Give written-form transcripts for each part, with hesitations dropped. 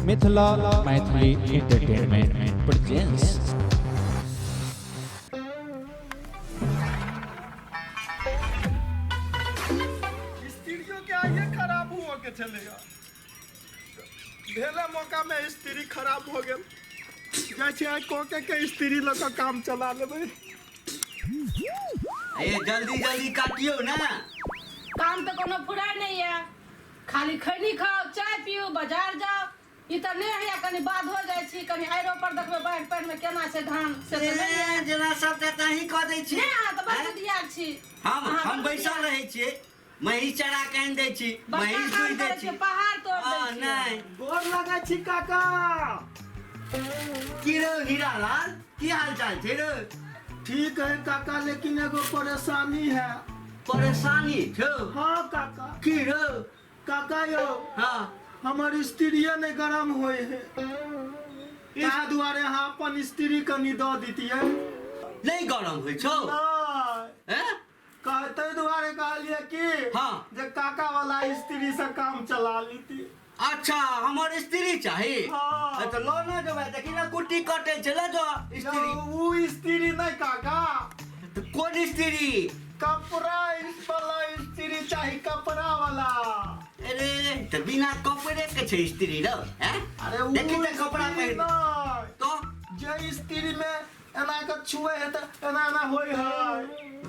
Mithila Maithili entertainment presents. स्त्रियों के आइए खराब हुआ के छलैया, भेले मौका में स्त्री खराब हो गेल। जाइ छी आइ कऽ के स्त्री लऽ कऽ काम चला लेबै। ए, जल्दी जल्दी काटियौ ने। काम तऽ कोनो फुराय नहि यऽ, खाली खैनी खाउ, चाय पीऊ, बाजार जाउ। ई तऽ नहि होइए, कनि बाधो जाइ छी, कनि आइरो पर देखबै बाढ़ि पानिमे केना छै धान से तऽ नहि यऽ। ए, जेना सबटा तहीं कऽ दै छी। नहि, अहाँ तऽ बड़ आँय? बुधियार छी। हम अहाँ हम बड़ बैसल बुधियार। रहै छियै, महींस चरा के आनि दै छी, बड़का महींस काम दुहि दै करै छी। छियै, पहाड़ तोड़ दै हँ, छियै। नहि। गोर लगै छी काका। की रौ हीरा लाल, की हाल चाल छै रौ? ठीक है काका, लेकिन एगो परेशानी है। परेशानी छौ? हाँ काका। की रौ? काका यौ। हाँ। हमर स्त्रीये नहि गरम होइ है, ताहि दुआरे अहाँ अपन स्त्री कनि दऽ दितियै। नहि गरम होइ छौ? नहि। हैं? कह ताहि दुआरे कहलियै कि हाँ। जे काका वाला स्त्री से काम चला लीती। अच्छा, हमर स्त्री चाही? हाँ। ए, तऽ लऽ ने जेबै, देखी ने कुट्टी कटै छै, लऽ जो स्त्री। ओ स्त्री नहि काका। तऽ कोन स्त्री? कपड़ा वाला स्त्री चाही, कपड़ा वाला। अरे, तऽ बिना कपड़े के छै स्त्री रौ? हैं? अरे ओ देखी तऽ कपड़ा स्त्री पहिर नहि। तो जे स्त्री में एना के छुए है तऽ एना एना होय है।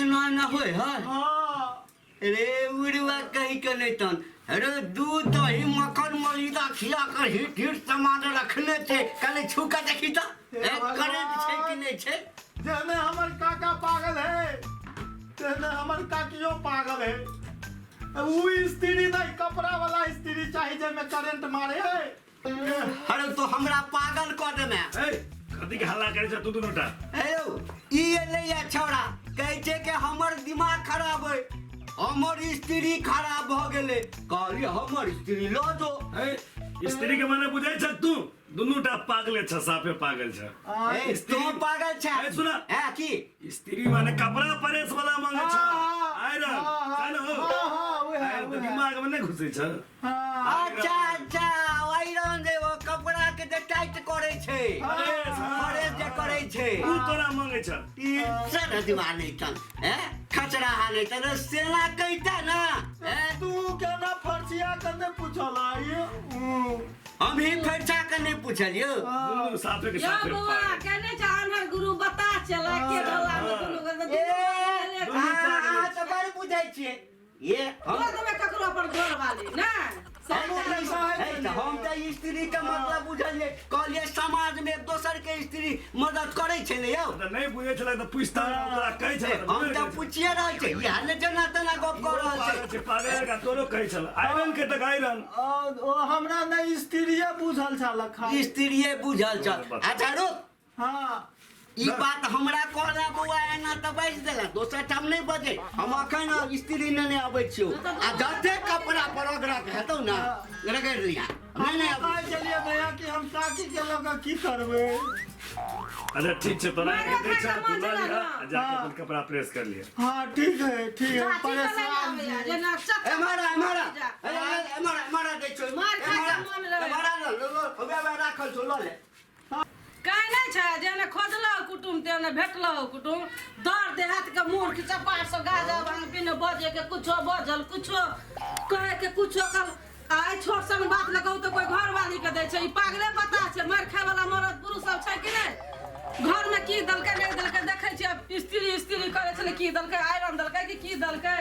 एना एना होय है? हाँ। अरे उड़ुआ कही के नहीं तन, अरे दूध दही मक्खन मलिदा खिला कर हिट हिट सामान रखने छै, कने छू के देखी तऽ हे ए, भगवान। करेंट छै कि नहीं छै? जेहने हमर काका पागल है तेहने हमर काकियो पागल है। उ स्त्री नहीं, कपड़ा वाला स्त्री चाहिए जेमे करंट मारे है। अरे तो हमरा पागल कऽ देमे। ए, कथी के हल्ला करै छ तू दुनू टा? हे यौ, ई एलै या छौड़ा, कहै छै कि हमर दिमाग खराब है, हमर स्त्री खराब भऽ गेलै। कहलियै हमर स्त्री लऽ जो। ए, स्त्री के माने बुझै छ तू? दुनू टा पागले छ, साफे पागल छ। ए, स्त्री- तू पागल छ। ए, सुना। ए, की स्त्री माने कपड़ा प्रेस वाला मांगे छ, आयरन हाँ, छै ने हो? हाँ, हाँ, उहे, आयरन तऽ उहे। दिमाग में नहीं घुसै छ। हाँ। अच्छा अच्छा, आयरन जे ओ कपड़ा के जे टाइट करै छै, प्रेस, हाँ। प्रेस जे करै छै। ऊ तोरा मांगे छ। ई सर दिमाग नहीं चल ए खचरा हाले त सेना कहिता ना ए। तू केना फर्जिया के पूछल ये? हम ही फर्चा के नहीं पूछलियो। दुनू साफे के यौ साफे बौआ, पागल। केने छै आन्हर गुरु बता चला के ढोला में दुनू के ए, दुनू अहाँ तऽ बड़ बुझै छियै ये। हम दऽ देबै ककरो अपन घर वाली ने। हमहूँ पैसा है। हे, तऽ हम तऽ स्त्री के मतलब बुझलियै, कहलियै समाज में एक दोसर के स्त्री मदद करै छै ने यौ। तऽ नहि बुझै छलै तऽ पूछता, ओकरा कहै छलै तऽ हम बुझि तऽ गेल। पुछिए रहल छियै, इएह ने जेना तेना गप कऽ रहल पागल छै। छै, पागल जकाँ तोरो कहै छल आयरन के तऽ आयरन। ओ हमरा नहि स्त्रीये बुझल छल खाली। स्त्रीये बुझल छल। अच्छा रुक। हाँ। ई बात हमरा कहला बौआ, एना तऽ बाजि देला, दोसर ठाम नहि बजै। हम अखन स्त्री नेने अबै छियौ, आ जते कपड़ा पर रगड़क हेतौ ने रगड़ि लिहा। नहि नहि कहै छलियै भैया कि हम काकी के लऽ कऽ की करबै। अच्छा ठीक छै, तोरा मारे के दै खा छ, कऽ तू लऽ मर लिह जेना। आ जाके अपन कपड़ा प्रेस कर लिह। हाँ ठीक है, ठीक है। चाची के परेशान लए आबैया, छी। जेना चक्कर एम्हर आ, एम्हर आ। जा। ए, ए, एम्हर आ, एम्हर आ, दै छियौ। मार खा एम्हर आ, कऽ मन रहै। एम्हर आ, लऽ, लऽ, लऽ, हौवे राखल छौ, लऽ ले। कहै नहि छै, जेने खोजलहुँ कुटुम तेने भेटलहुँ कुटुम। दर देहात के मूर्ख चपाट सब गाजा भांग पीने बजे के कुछो बजल, कुछो कहे के कुछो कल। आइ छोट सन बात लए कहू तऽ कोइ घरवाली के दै छै? ई पागले पता छै। मारि खाय वाला मरद पुरुष सब छै कि नहि? घर में की देलकै नहि देलकै देखै छियै, स्त्री स्त्री करै छलै, की देलकै, आयरन देलकै कि की देलकै।